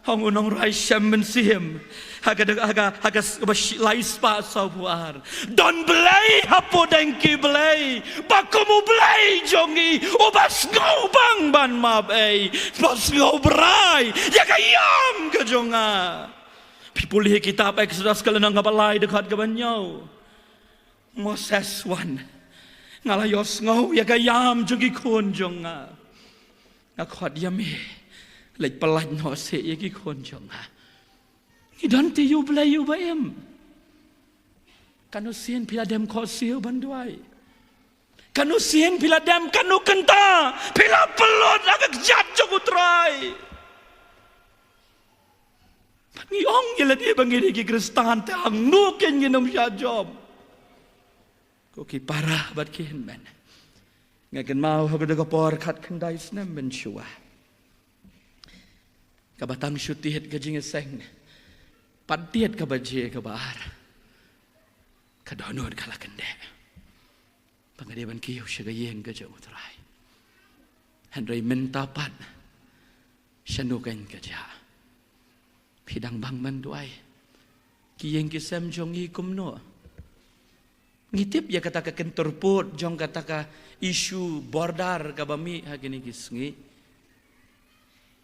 ong u nongrwai shem mynsiem, ha ka, ha ka, ha ka s-, ba shi-, lai spah sawphew ar. Don Blei hapoh deng ki blei, ba kum U Blei jong ngi, uba sngewbang ban map ei, ba sngewbrai ïa ka ïam ka jong nga. Phi pule kitab Exodus ka lynnong kaba lai dkhot kaba hynñiew. Moses wan, nga la ïohsngew ïa ka ïam jong ki khun jong nga. Nga khot ïa me, leit pyllait noh seh ïa ki khun jong nga. Ngi don te ïa U Blei uba im. Katno sien phi la dem khohsiew ban duwai? Katno sien phi la dem, katno kynta phi la pynlut ha ka kjat jong U Trai? Bad ngi ong ïa lade ba ngi dei ki Khristan, te hangno keiñ ngin ym shah jop? Ko ki para bad ki hynmen, nga kynmaw ha kata ka por khatkhyndai snem mynshuwa, kaba tang shu tied ka jingïaseng, pat tied kaba jia kaba ar, ka dohnud ka la kyndeh ba nga dei ban kiew sha ka ïing ka jong U Trai. Hynrei mynta pat, shano keiñ ka jia? Phi dang bang ban duwai? Ki ïing ki sem jong ngi kumno? Ngi tip ïa kata ka kyntur pud jong kata ka issue border kaba mih ha kine ki sngi.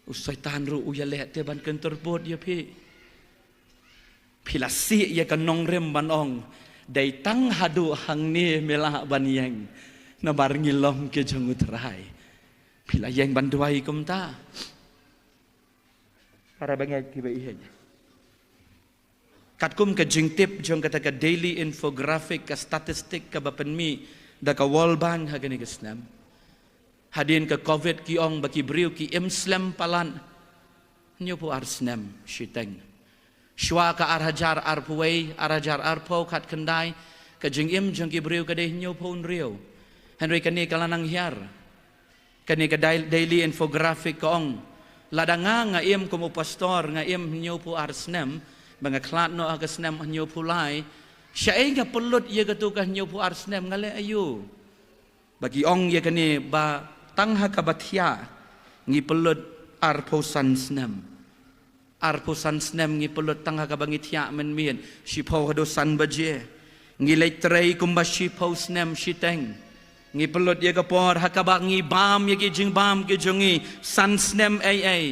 U Soitan ruh u ïaleh te ban kyntur pud ïa phi. Phi la sih ïa ka nongrim ban ong, dei tang haduh hangne me lah ban ïeng, namar ngi long ki jong U Trai. Phi la ïeng ban duwai kumta? Para bangeit kiba ïeit, katkum ka jingtip jong kata ka daily infographic, ka statistic kaba pynmih Da ka World Bank ha kane ka snem, hadien ka covid ki ong ba ki briew ki im slem palat hynñiewphew ar snem shiteng. Shuwa ka ar hajar arphew wei, ar hajar arphew khatkhyndai, ka jingim jong ki briew ka dei hynñiewphew hynriew. Hynrei kane ka la nang hiar. Kane ka dai-, daily infographic ka ong, lada nga, nga im kum u pastor, nga im hynñiewphew ar snem, ba nga khlad noh ha ka snem hynñiewphew lai, shaei nga pynlut ïa katu ka hynñiewphew ar snem, nga leh aïu? Ba ki ong ïa kane ba tang ha kaba thiah ngi pynlut arphew san snem. Arphew san snem ngi pynlut tang ha kaba ngi thiah mynmiet, shiphew haduh san baje. Ngi leit trei kumba shiphew snem shiteng. Ngi pynlut ïa ka por ha kaba ngi bam ïa ki jingbam ki jong ngi san snem ei ei.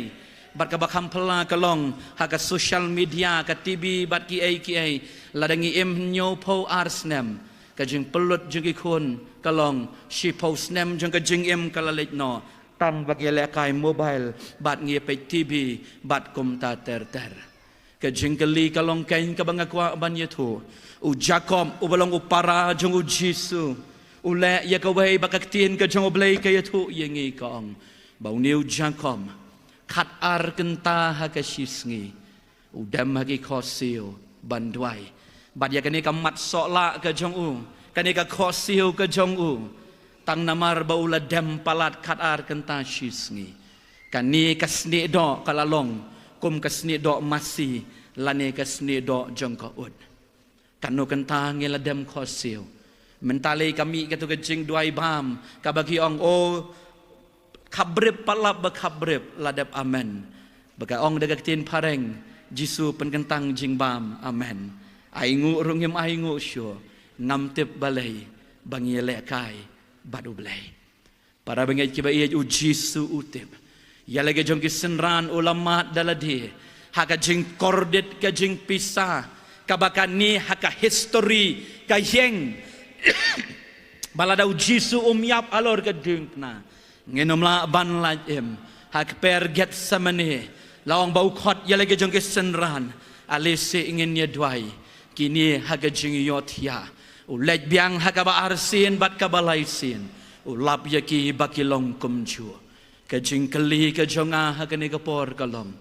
Bad kaba kham phylla ka long ha ka social media, ka T V bad kiei kiei. Lada ngi im hynñiewphew ar snem, ka jingpynlut jong ki khun ka long shiphew snem jong ka jingim ka la leit noh tang ba ngi lehkai mobile bad ngi peit T V bad kumta ter ter. Ka jingkylli ka long keiñ kaba nga kwah ban ïathuh. U Jakob uba long u para jong U Jisu, u leh ïa kawei ba ka ktien ka jong U Blei ka ïathuh ïa ngi, ka ong ba une u Jakob khatar kynta ha ka shisngi u dem ha ki khohsiew ban duwai. Bad ïa kane ka mat sohlah ka jong u, kane ka khohsiew ka jong u, tang namar ba u la dem palat khatar kynta shisngi, kane ka snieh doh ka la long kum ka snieh doh masi lane ka snieh doh jong ka ut. Katno kynta ngi la dem khohsiew. Mynta lei ka mih katu ka jingduwai bam kaba ki ong, o, khabrip, pat lap ba khabrip la dep amen. Ba ka ong da ka ktien phareng, Jisu pynkyntang jingbam, amen. Ai nguh ruh ngim ai nguh shuh, ngam tip balei ba ngi lehkai bad U Blei. Para bangeit kiba ïeit, U Jisu u tip ïa la ki jong ki synran, u la mad da lade ha ka jingkordit, ka jingpisa, kaba kane ha ka history ka ïeng ba lada U Jisu um ïap halor ka diengphna, ngin ym lah ban lait im. Ha ka kper Gethsemane la ong ba u khot ïa la ki jong ki synran, ale seh ngin ïa duwai. Kine ha ka jingïohthiah u leit biang ha kaba arsien bad kaba laisien, u lap ïa ki ba ki long kumjuh. Ka jingkylli ka jong nga ha kane ka por ka long,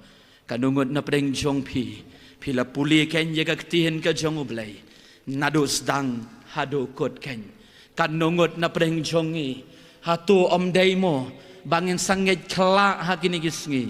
katno ngut na pdeng jong phi, phi la pule keiñ ïa ka ktien ka jong U Blei naduh sdang haduh kut keiñ? Katno ngut na pdeng jong ngi, hato ym dei mo ba ngin sa ngeit khlak ha kine ki sngi?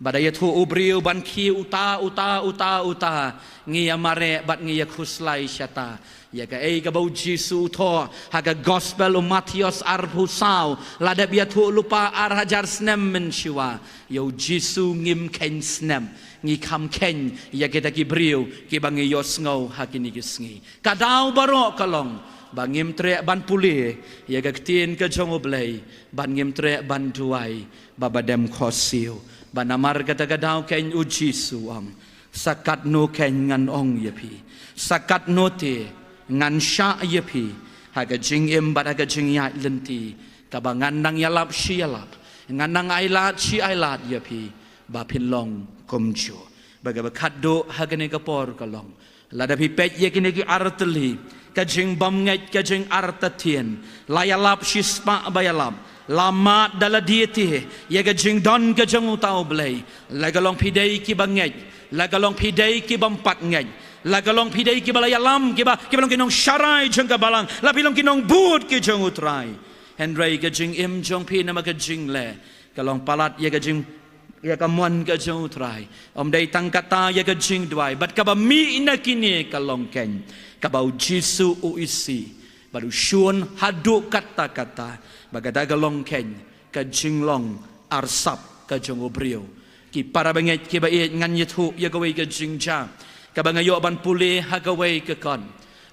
Ba da ïathuh u briew ban khie uta uta uta uta, ngi ïa mareh bad ngi ïa khuslai shata. Ïa kaei kaba U Jisu u thoh ha ka Gospel u Mathaios arphew saw, la dep ïathuh lypa ar hajar snem mynshuwa. Ïa U Jisu ngim kheiñ snem, ngi kham kheiñ ïa kita ki briew kiba ngi ïohsngew ha kine ki sngi. Ka daw baroh ka long ba ngim treh ban pule ïa ka ktien ka jong U Blei, bad ngim treh ban duwai ba ba dem khohsiew. Ba namar kata ka daw keiñ U Jisu u ong, sa katno keiñ ngan ong ïa phi, sa katno te ngan shah ïa phi ha ka jingim bad ha ka jingïaid lynti, kaba ngan nang ïalap shi ïalap, ngan nang ailad shi ailad ïa phi ba phin long kumjuh. Ba kaba khatduh ha kane ka por ka long, lada phi peit ïa kine ki artylli, ka jingbymngeit, ka jingartatien, la ïalap shispah ba ïalap, la mad da lade te ïa ka jingdon ka jong uta U Blei. La ka long phi dei kiba ngeit, la ka long phi dei kibym pat ngeit, la ka long phi dei kiba la ïalam, kiba, kiba long ki nongsharai jong ka balang, la phi long ki nongbud ki jong U Trai. Hynrei ka jingim jong phi namar ka jingleh ka long palat ïa ka jing, ïa ka mon ka jong U Trai. Ym dei tang kata, ïa ka jingduwai bad kaba mih na kine ka long keiñ kaba U Jisu u isih bad u shun haduh katta katta. Ba kata ka long keiñ ka jinglong arsap ka jong u briew. Ki para bangeit kiba ïeit, ngan ïathuh ïa kawei ka jingjia kaba nga ïoh ban pule ha kawei ka kot.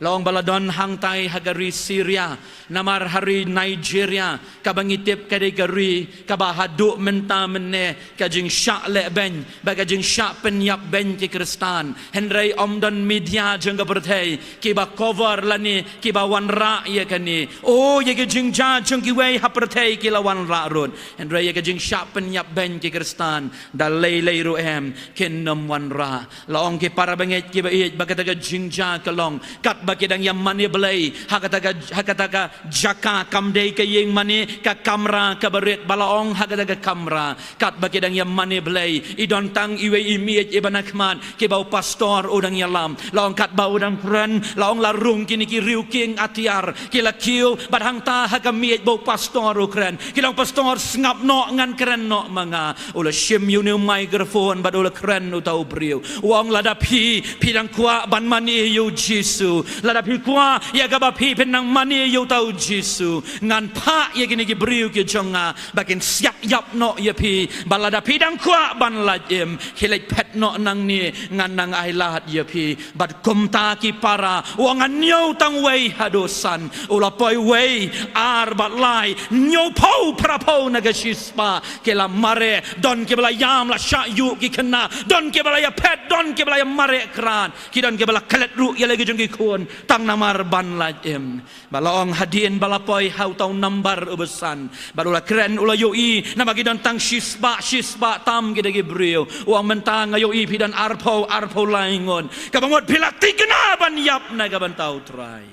La ong ba la don hangtai ha ka ri Syria, namar ha ri Nigeria, kaba ngi tip ka dei ka ri kaba haduh mynta mynne ka jingshah lehbeiñ bad ka jingshah pynïap beiñ ki Khristan. Hynrei ym don media jong ka pyrthei kiba cover lane kiba wanrah ïa kane. O, ïa ka jingjia jong kiwei ha pyrthei ki la wanrah ruh, hynrei ïa ka jingshah pynïap beiñ ki Khristan da lei lei ruh em kin ym wanrah. La ong ki para bangeit kiba ïeit ba kata ka jingjia ka long katba ba ki dang ïa mane Blei ha kata ka, ha kata ka jaka, kam dei ka ïing mane, ka kamra kaba rit, ba la ong ha kata ka kamra, katba ki dang ïa mane Blei, i don tang iwei i miej iba na khmat, kiba u pastor u dang ïalam. La ong katba u dang kren, la ong la rung kine ki riewkieng atiar ki la kiew bad hangta ha ka miej ba u pastor u kren. Ki la ong, "Pastor, sngap noh, ngan kren noh ma nga." U la shim ïa une u microphone bad u la kren uta u briew. U ong, "Lada phi, phi dang kwah ban mane ïa u Jisu, lada phi kwah ïa kaba phi phin nang mane ïa uta u Jisu, ngan phah ïa kine ki briew ki jong nga ba kin siat ïap noh ïa phi, ba lada phi dang kwah ban lait im, khie leit phet noh nangne, ngan nang ailad ïa phi." Bad kumta ki para, u ong, "Ngan ñiew tang wei haduh san." U la poi wei, ar bad lai, hynñiewphew phraphew na ka shispah ki la mareh. Don kiba la ïam, la shah ïuh ki khynnah, don kiba la ïa phet, don kiba la ïa mareh krad, ki don kiba la klet ruh ïa la ki jong ki khun tang namar ban lait im. Ba la ong hadien ba la poi ha uta u nambar uba san, bad u la kren, u la ïohi namar ki don tang shispah, shispah tam ki da ki briew. U ong, "Mynta nga ïohi phi don arphew, arphew lai ngut. Kaba mut phi la thikna ban ïap na ka bynta u Trai."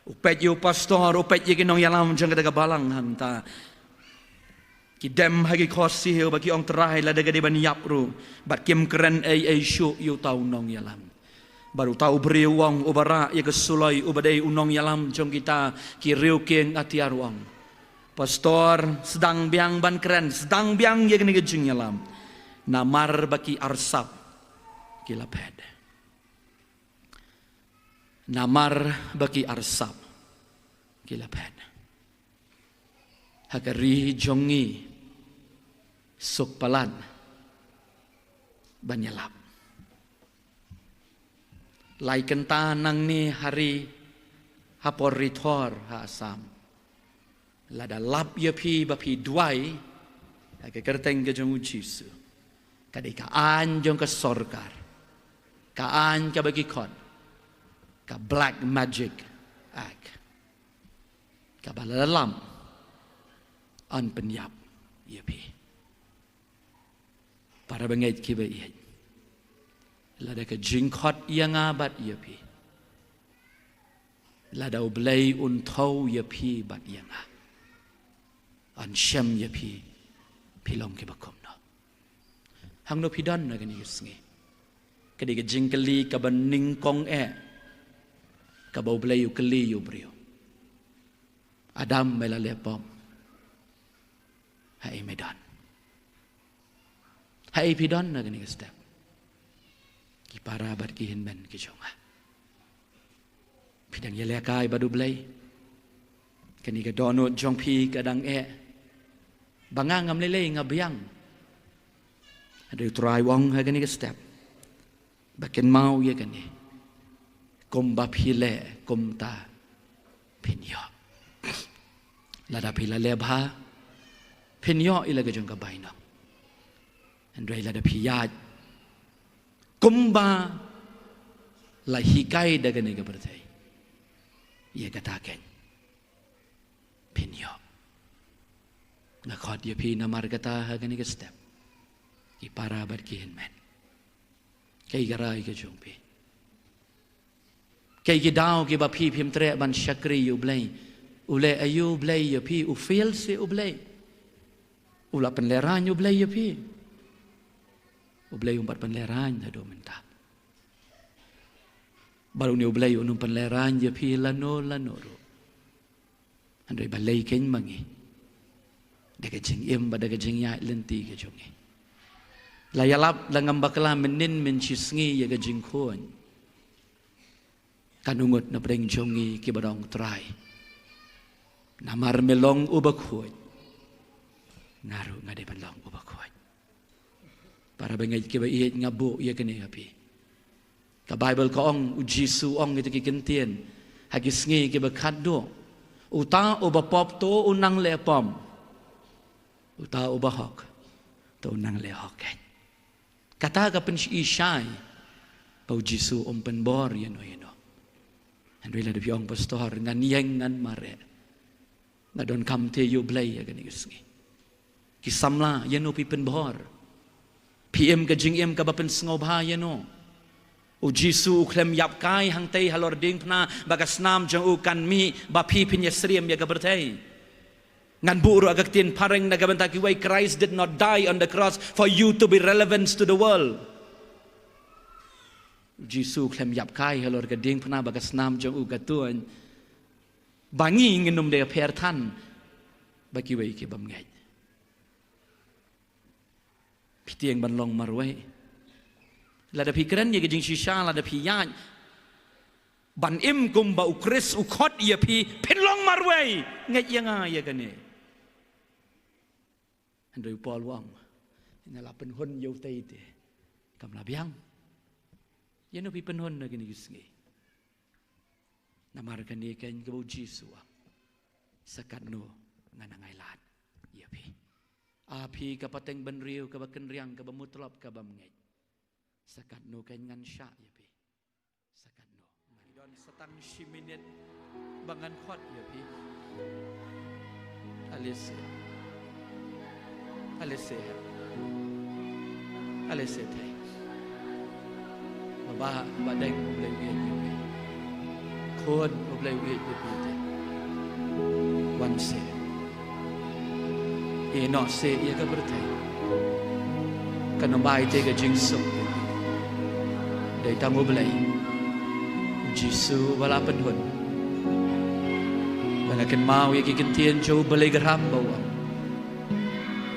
U peit ïa u pastor, u peit ïa ki nongïalam jong kata ka balang hangta. Ki dem ha ki khohsiew bad ki ong, "Trai, lada ka dei ban ïap ruh, bad kim kren ei ei shuh ïa uta u nongïalam." Bad uta u briew u ong, uba rah ïa ka suloi, uba dei u nongïalam jong kita ki riewkieng atiar, u ong, "Pastor, sdang biang ban kren, sdang biang ïa kane ka jingïalam. Namar ba ki arsap ki la phet. Namar ba ki arsap ki la phet. Ha ka ri jong ngi suk palat ban ïalap. Lai kynta nangne ha ri, ha por ri thor ha Assam. Lada lap ïa phi ba phi duwai ha ka kyrteng ka jong u Jisu, ka dei ka aiñ jong ka sorkar, ka aiñ kaba ki khot ka Black Magic Act, kaba lada lap, yn pynïap ïa phi." Para bangeit kiba ïeit, lada ka jingkhot ïa nga bad ïa phi, lada U Blei un thew ïa phi bad ïa nga, yn shem ïa phi, phi long kiba kumno? Hangno phi don na kane ka sngi? Ka dei ka jingkylli kaba nyngkong eh kaba U Blei u kylli ïa u briew. Adam, me la leh pop? Haei me don? Haei phi don na kane ka step? Ki para bad ki hynmen ki jong nga, phi dang ïalehkai bad U Blei? Kane ka dohnud jong phi ka dang eh ba nga ngam lei lei, nga biang. Hynrei U Trai u ong ha kane ka step ba kynmaw ïa kane, kumba phi leh kumta phin ïoh. Lada phi la leh bha, phin ïoh ïa la ka jong ka bainong. Hynrei lada phi ïaid kumba la hikai da kane ka pyrthei, ïa kata keiñ phin ïoh. Nga khot ïa phi namar kata ha kane ka step, ki para bad ki hynmen. Kaei ka rai ka jong phi? Kaei ki daw kiba phi phim treh ban shakri ïa U Blei? U leh aïu U Blei ïa phi? U fail seh U Blei? U la pynlehraiñ U Blei ïa phi? U Blei um pat pynlehraiñ haduh mynta. Bad une U Blei un ym pynlehraiñ ïa phi lano lano ruh. Hynrei balei keiñ ma ngi, da ka jingim bad da ka jingïaid lynti ka jong ngi? La ïalap, la ngam bakla mynnin mynshisngi ïa ka jingkhuid. Katno ngut na pdeng jong ngi kiba ong, Trai, namar me long uba khuid, nga ruh nga dei ban long uba khuid. Para bangeit kiba ïeit, nga buh ïa kane ha phi. Ka Baibl ka ong, U Jisu u ong ïa kita ki kyntien ha ki sngi kiba khatduh, uta uba pop to un nang leh pop, uta uba hok to un nang leh hok. Kata ka pyni shai ba U Jisu um pynbor ïano ïano. Hynrei lada phi ong, Pastor, ngan ïeng, ngan mareh, nga donkam te ïa U Blei ha kane ka sngi. Ki samla, ïano phi pynbor? Phi im ka jingim kaba pynsngewbha ïano? U Jisu u khlem ïap kai hangtei halor diengphna ba ka snam jong u kan mih ba phi phin ïasyriem ïa ka pyrthei. Ngan buh ruh ha ka ktien phareng na ka bynta kiwei, Christ did not die on the cross for you to be relevant to the world. U Jisu u khlem ïap kai halor ka diengphna ba ka snam jong u ka tuid ba ngi ngin ym dei pher than bad kiwei ki bym ngeit. Phi tieng ban long marwei. Lada phi kren ïa ka jingshisha, lada phi ïaid ban im kumba u Khrist u khot ïa phi, phin long marwei. Ngeit ïa nga ïa kane. Hynrei u Paul u ong, nga la pynhun ïa utei te, kam la biang. Ïano phi pynhun na kine ki sngi? Namar kane keiñ kaba u Jisu u ong, sa katno ngan nang ailad ïa phi. A phi ka pateng bynriew kaba kynriang, kaba mutlop, kaba bym ngeit. Sa katno keiñ ngan shah ïa phi. Sa katno. Ngi don sa tang shi minit ba ngan khot ïa phi. Alese. Alese. Alese te. Baba, ba dang U Blei u ïeit ïa phi. Khun, U Blei u ïeit ïa phi te. Wan se. Ïehnoh se ïa ka pyrthei. Kan ym ai te ka jingsuk. Dei tang U Blei, U Jisu uba la pynhun. Ba nga kynmaw ïa ki ktien jong U Blei Graham ba u ong,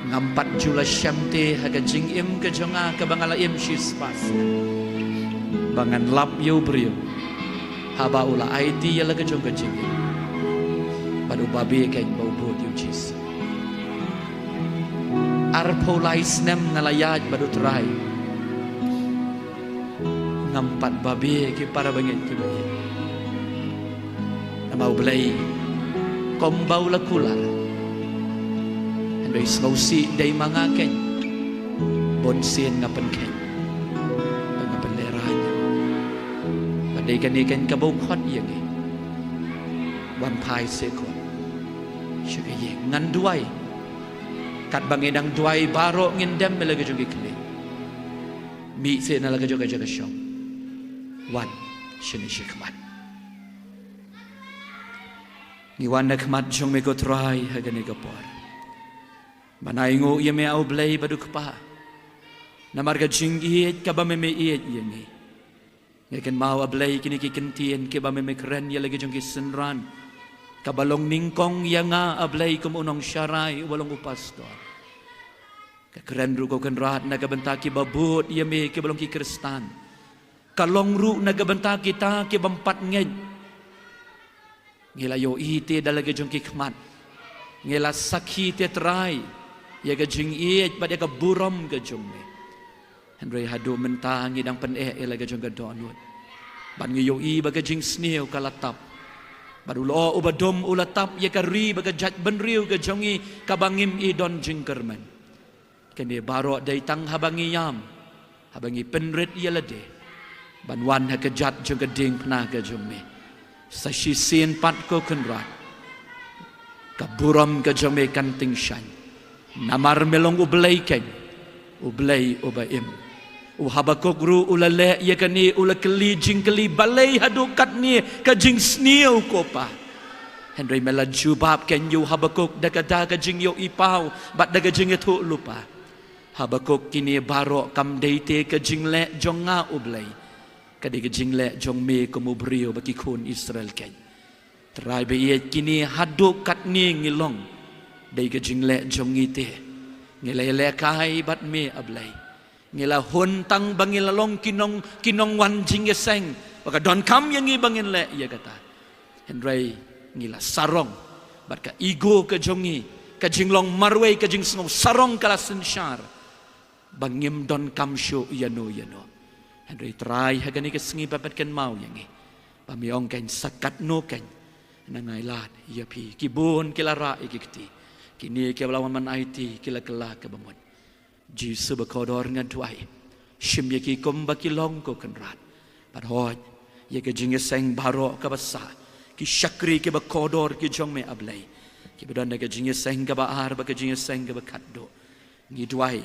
ngam pat ju la shem te ha ka jingim ka jong nga kaba nga la im shispah snem, ba ngan lap ïa u briew haba u la aiti ïa la ka jong ka jingim. Bad u babe keiñ ba u bud ïa U Jisu. Arphew lai snem nga la ïaid bad U Trai. Ngam pat babe, ki para bangeit kiba ïeit. Namar U Blei kumba u la kular. Hynrei sngewsih dei ma nga keiñ. Bun sien nga pynkheiñ. Ba nga pynlehrain. Ba dei kane keiñ kaba u khot ïa ngi. Wan phai se khun sha ka ïing. Ngan duwai. Katba ngi dang duwai baroh ngin dem ïa la ka jong ki khlieh. Mih seh na la ka jong ka jaka shong. Wan shane shakhmat. Ngi wan na khmat jong me ko Trai ha kane ka por. Ban ainguh ïa me A Blei bad U Kpa. Namar ka jingïeit kaba me me ïeit ïa ngi. Nga kynmaw A Blei kine ki ktien kiba me me kren ïa la ki jong ki synran. Kaba long nyngkong ïa nga A Blei kum u nongsharai uba long u pastor. Ka kren ruh ko Kynrad na ka bynta kiba bud ïa me kiba long ki Khristan. Ka long ruh na ka bynta kita kibym pat ngeit. Ngi la ïohi te da la ka jong ki khmat. Ngi la sakhi te Trai ïa ka jingïeit bad ïa ka burom ka jong me. Hynrei haduh mynta ngi dang pyneh ïa la ka jong ka dohnud. Bad ngi ïohi ba ka jingsniew ka la tap. Bad u lyoh uba dum u la tap ïa ka ri bad ka jaitbynriew ka jong ngi kaba ngim i don jingkyrmen. Kane baroh dei tang haba ngi ïam, haba ngi pynrit ïa lade ban wan ha ka jaka jong ka diengphna ka jong me. Sa shisien pat ko Kynrad, ka burom ka jong me kan tyngshaiñ. Namar me long U Blei keiñ, U Blei uba im. U Habakuk ruh u la leh ïa kane, u la kylli jingkylli, balei haduh katne ka jingsniew ko Pa. Hynrei me la jubab keiñ ïa u Habakuk da kata ka jingïohi paw bad da ka jingïathuhlypa. Habakuk, kine baroh kam dei te ka jingleh jong nga U Blei. Ka dei ka jingleh jong me kum u briew bad ki khun Israel keiñ. Trai ba ïeit, kine haduh katne ngi long. Dei ka jingleh jong ngi te. Ngi la ïalehkai bad me A Blei. Ngi la hun tang ba ngi la long ki nong, ki nongwan jingïaseng. Ba ka donkam ïa ngi ba ngin leh ïa kata. Hynrei ngi la sarong bad ka ego ka jong ngi, ka jinglong marwei, ka jingsngew sarong ka la synshar. Ba ngim donkam shuh ïano ïano. Hynrei Trai ha kane ka sngi ba pynpaw ïa ngi. Ba me ong keiñ sa katno keiñ. Nang ailad ïa phi, ki bun ki la rah ïa ki kti. Kine kiba la wan ban aiti ki la kylla kaba mut. Jisu ba kordor, nga duwai, shim ïa ki kumba ki long ko Kynrad. Bad hoi ïa ka jingïaseng baroh kaba sah, ki shakri kiba kordor ki jong me A Blei, kiba don da ka jingïaseng kaba ar bad ka jingïaseng kaba khatduh. Ngi duwai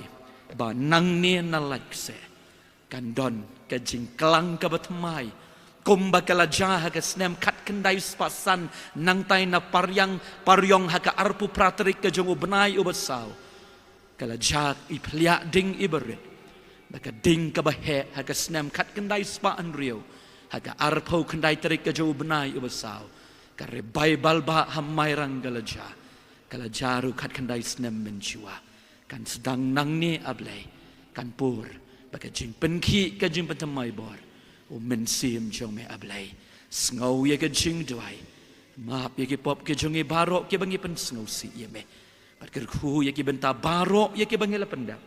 ba nangne na lait kseh kan don ka jingklang kaba thymmai, kumba ka la jia ha ka snem khatkhyndai spah san, nangtai na Pariang, Pariong ha ka arphew phra tarik ka jong u bnai uba saw. Ka la jia i phliah ding iba rit, ba ka ding kaba heh ha ka snem khatkhyndai spah hynriew, ha ka arphew khyndai tarik ka jong u bnai uba saw, ka revival ba ha Mairang ka la jia. Ka la jia ruh khatkhyndai snem mynjua. Kan sdang nangne, A Blei, kan pur ba ka jingpynkhih, ka jingpynthymmai bor U Mynsiem jong me, A Blei. Sngew ïa ka jingduwai, map ïa ki pop ki jong ngi baroh kiba ngi pynsngewsih ïa me, bad kyrkhu ïa ki bynta baroh ïa kiba ngi la pyndep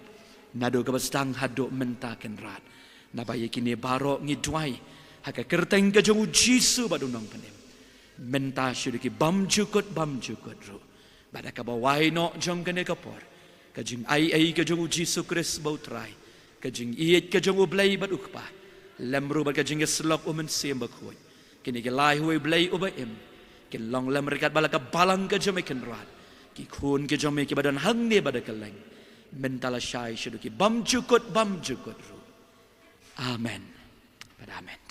naduh kaba sdang haduh mynta, Kynrad. Naba ïa kine baroh ngi duwai ha ka kyrteng ka jong U Jisu bad U Nongpynim, mynta sha ki bymjukut bymjukut ruh. Bad ha kaba wai noh jong kane ka por, ka jingaiei ka jong U Jisu Khrist ba U Trai, ka jingïeit ka jong U Blei bad U Kpa, lem ruh bad ka jingïasyllok U Mynsiem Bakhuid, kine ki lai hawei, Blei uba im, kin long lem ryngkat bad la ka balang ka jong me, Kynrad, ki khun ki jong me kiba don hangne bad ha kylleng, mynta lashai shaduh ki bymjukut bymjukut ruh. Amen bad amen.